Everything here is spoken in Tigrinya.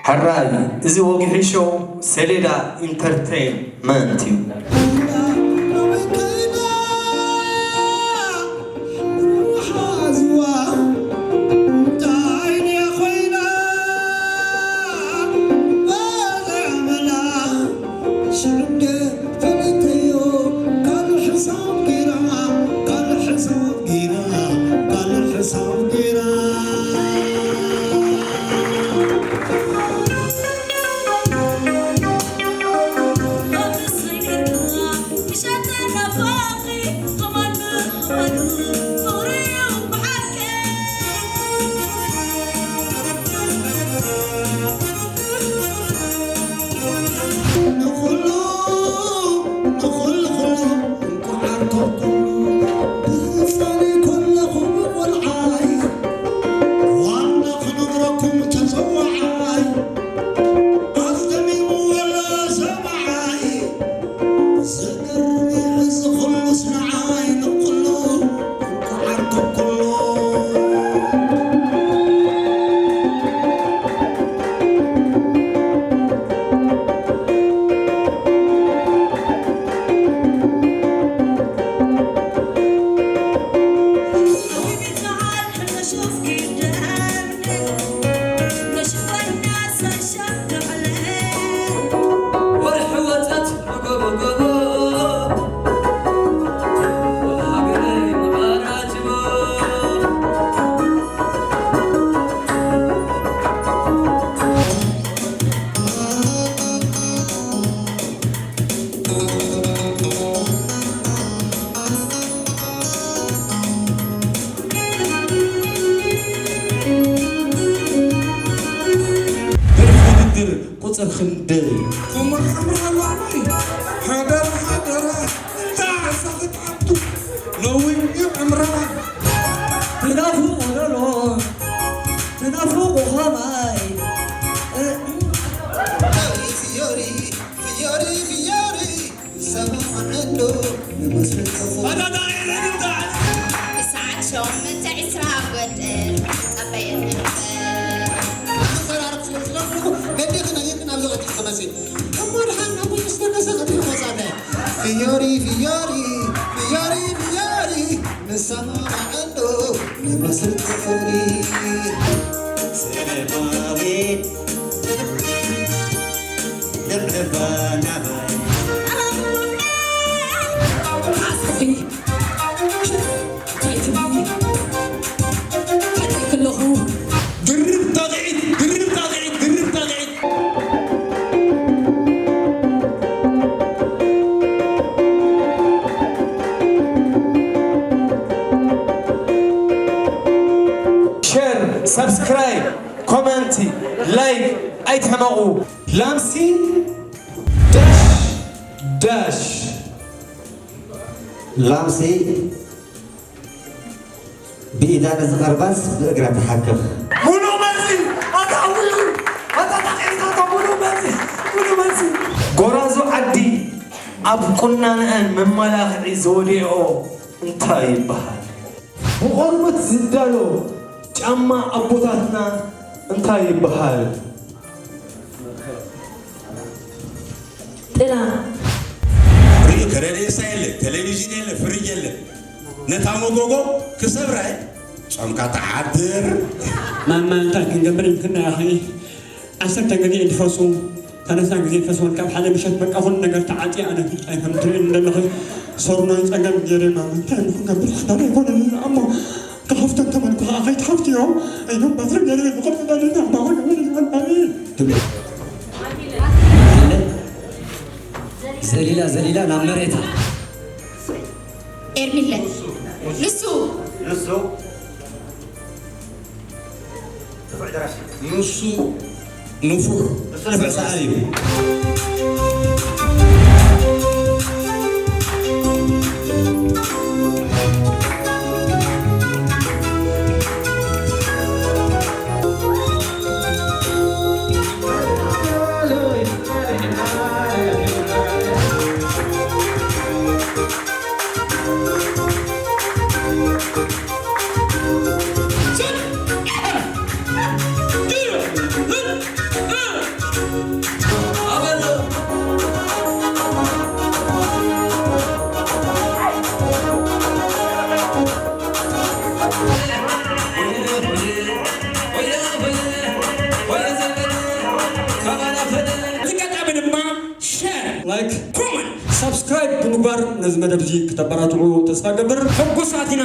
ሕራይ፣ እዚ ወግዒ ሾው ሰሌዳ ኢንተርቴይንመንት እዩ። ደርፊ ውድድር ቁፅር ክንደይ? ኩማ ሓምራ ላዕላይ፣ ሓደራ፣ ሓደራ፣ እንዳ ዓሳ ክትዓብዱ፣ ነዊሕ ዕምራ። ትናፍቑ ደሎ፣ ትናፍቑ ኸማይ። ፊዮሪ፣ ፊዮሪ፣ ፊዮሪ፣ ሰማዕ እንዶ ንመስል ከፎ። ኣዳዳኢ ለድምታት። ሰዓት ሸሞንተ ዕስራ ኣብ ጎደል ጸበየኒ ንበር። ኣዘራርብ ስለ ዝለኹ ገዲኽና የክን ኣብዚ ቀዲም ተመሲ። እሞ ደሓን ኣቦይ ምስ ደገሰ ቀዲም መጻለ። ፍዮሪ፣ ፍዮሪ፣ ፍዮሪ፣ ፍዮሪ፣ ንሰማማዕ እንዶ ንመስል ተፈሪ። ሰለማዊት ንዕባ ናባይ። ድርብ ጣቕዒት፣ ድርብ ጣቕዒት፣ ድርብ ጣቕዒት። ሸር፣ ሳብስክራይብ፣ ኮመንቲ፣ ላይክ ኣይትሕመቑ። ላምሲ ዳሽ ዳሽ። ላምሲ ብኢዳ ንዝቐርባስ ብእግራ ትሓክኽ። ሙሉእ መልሲ፣ ኣታ ውሉ፣ ኣታ ጣቒስካቶ፣ ሙሉእ መልሲ፣ ሙሉእ መልሲ። ጎራዙ ዓዲ ኣብ ቁናንአን መመላኽዒ ዘወዲኦ እንታይ ይበሃል? ብቆርበት ዝዳሎ ጫማ ኣቦታትና እንታይ ይበሃል? ጥላ። ሪኡ ከረድኤሳ የለ፣ ቴሌቪዥን የለ፣ ፍሪጅ የለ። ነታ መጎጎ ክሰብራ እየ። ጾምካ ትሓድር። ማማ እንታይ ክንገብር ይምክና ያኺ? ዓሰርተ ግዜ እንድፈሱ፣ ሰለስተ ግዜ ፈስወን ካብ ሓደ ምሸት በቃ ኩሉ ነገር ተዓጽየ ኣነ ፍልጣይ ከም ትርእይኒ ዘለኺ ሶርናይ ጸገም ገይረ ማማ እንታይ እሞ ክንገብር ክዳን ኣይኮነን እሞ ክኸፍቶ እንተመልኩ ከዓ ከይትኸፍትዮ ኢሎም ባትሪ ገይረ ብቕርጺ ደሊና ኣባኻ ገበል ይበል ኣሜን ትብል። ዘሊላ ዘሊላ ናብ መሬታ። ኤርሚለ ንሱ ንሱ ንሱ ንፉዕ ኩዕሶ ሰዓሪ እዩ። እዚ ቀዳሚ ድማ ሸር፣ ላይክ፣ ኮመንት፣ ሳብስክራይብ ብምግባር ነዚ መደብ እዚ ክተበራትዑ ተስፋ ገብር። ሕጉሳት ኢና።